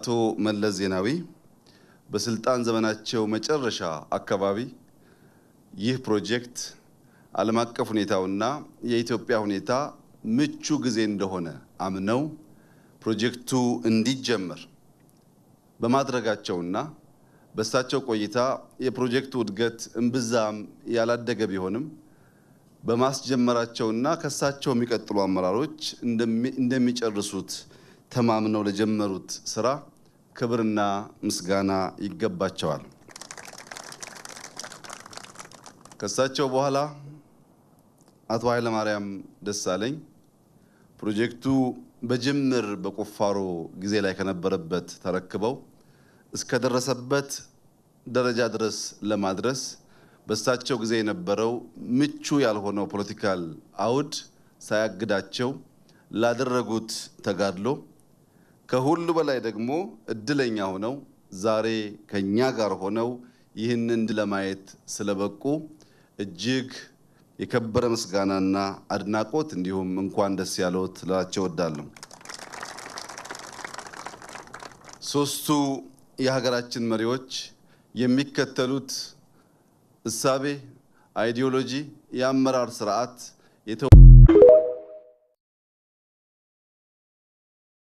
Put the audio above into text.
አቶ መለስ ዜናዊ በስልጣን ዘመናቸው መጨረሻ አካባቢ ይህ ፕሮጀክት ዓለም አቀፍ ሁኔታውና የኢትዮጵያ ሁኔታ ምቹ ጊዜ እንደሆነ አምነው ፕሮጀክቱ እንዲጀመር በማድረጋቸውና በእሳቸው ቆይታ የፕሮጀክቱ እድገት እምብዛም ያላደገ ቢሆንም በማስጀመራቸውና ከእሳቸው የሚቀጥሉ አመራሮች እንደሚጨርሱት ተማምነው ለጀመሩት ስራ ክብርና ምስጋና ይገባቸዋል። ከእሳቸው በኋላ አቶ ኃይለማርያም ደሳለኝ ፕሮጀክቱ በጅምር በቁፋሮ ጊዜ ላይ ከነበረበት ተረክበው እስከደረሰበት ደረጃ ድረስ ለማድረስ በእሳቸው ጊዜ የነበረው ምቹ ያልሆነው political አውድ ሳያግዳቸው ላደረጉት ተጋድሎ፣ ከሁሉ በላይ ደግሞ እድለኛ ሆነው ዛሬ ከኛ ጋር ሆነው ይህንን ለማየት ስለበቁ እጅግ የከበረ ምስጋናና አድናቆት እንዲሁም እንኳን ደስ ያለዎት ልላቸው እወዳለሁ። ሶስቱ የሀገራችን መሪዎች የሚከተሉት እሳቤ፣ ideology፣ የአመራር ስርዓት